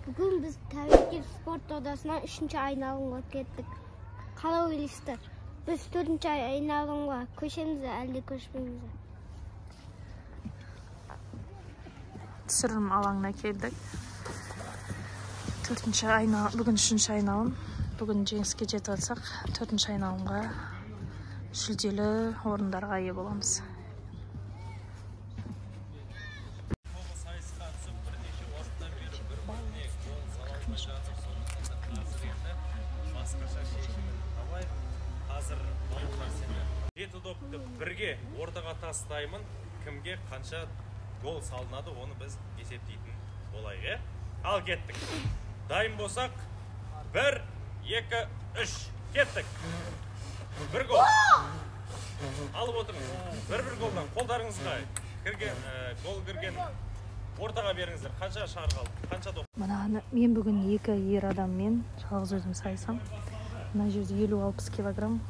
Бүгін біз Тәуекел спорт додасынан 3-ші айналымға кеттік. Қалай ойлайсыздар? Біз 4-ші айналымға көшеміз бе, әлде көшпейміз бе? Түсірілім алаңына келдік. 4-ші айналым, бүгін 3-ші айналым. Бүгін жеңіске жетіп алсақ, 4-ші айналымға жүлделі орындарға ие боламыз. Жеті допты бірге ортаға тастаймын. Кімге қанша гол салынады, оны біз есептейтін болайық, е? Ал кеттік. Дайын болсақ, 1, 2, 3. Кеттік. Бір гол. Алып отырыңыз. Бір-бір голдан қолдарыңызға кірген, гол кірген ортаға беріңіздер. Қанша шар қалды? Қанша доп? Мынаны мен бүгін 2 ер адаммен жалғыз өзім сайысам. Мына жерде 50-60 килограмм.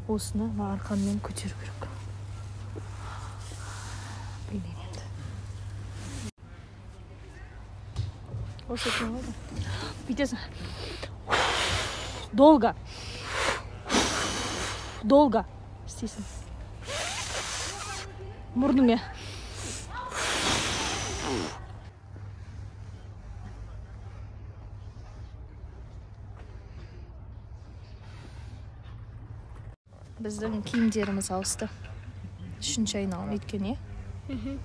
Осыны мына арқанмен көтеру керек. Білмеймін енді. Осы екен ғой. Бүйтесің. Долго. Долго істейсің. Мұрныңа. Біздің киімдеріміз ауысты. 3-ші айналым өйткені, е?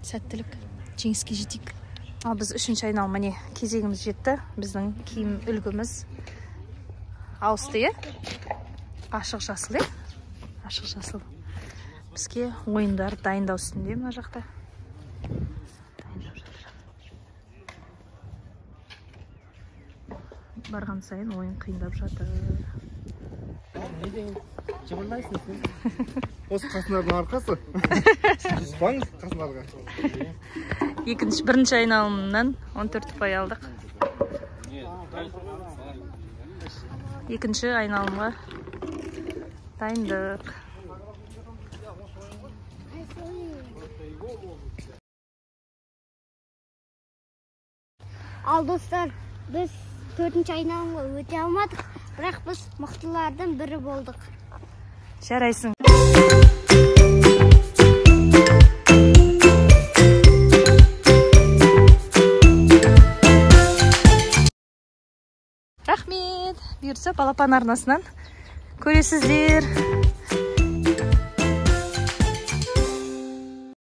Сәттілік, жеңіске жетейік. Ал біз 3-ші айналым, міне, кезегіміз жетті. Біздің киім үлгіміз ауысты, е? Ашық жасыл, е? Ашық жасыл. Бізге ойындар дайындау үстінде мына жақта. Дайындап жатыр. Барған сайын ойын қиындап жатыр. Жыбырлайсың сен. Осы қасынардың арқасы. Жұспаңыз қасынарға. Бірінші айналымнан 14 ұпай алдық. Екінші айналымға дайындық. Ал достар, біз 4-ші айналымға өте алмадық. Бірақ біз мықтылардың бірі болдық. Жарайсың. Рахмет. Бұйыртса Балапан арнасынан көресіздер.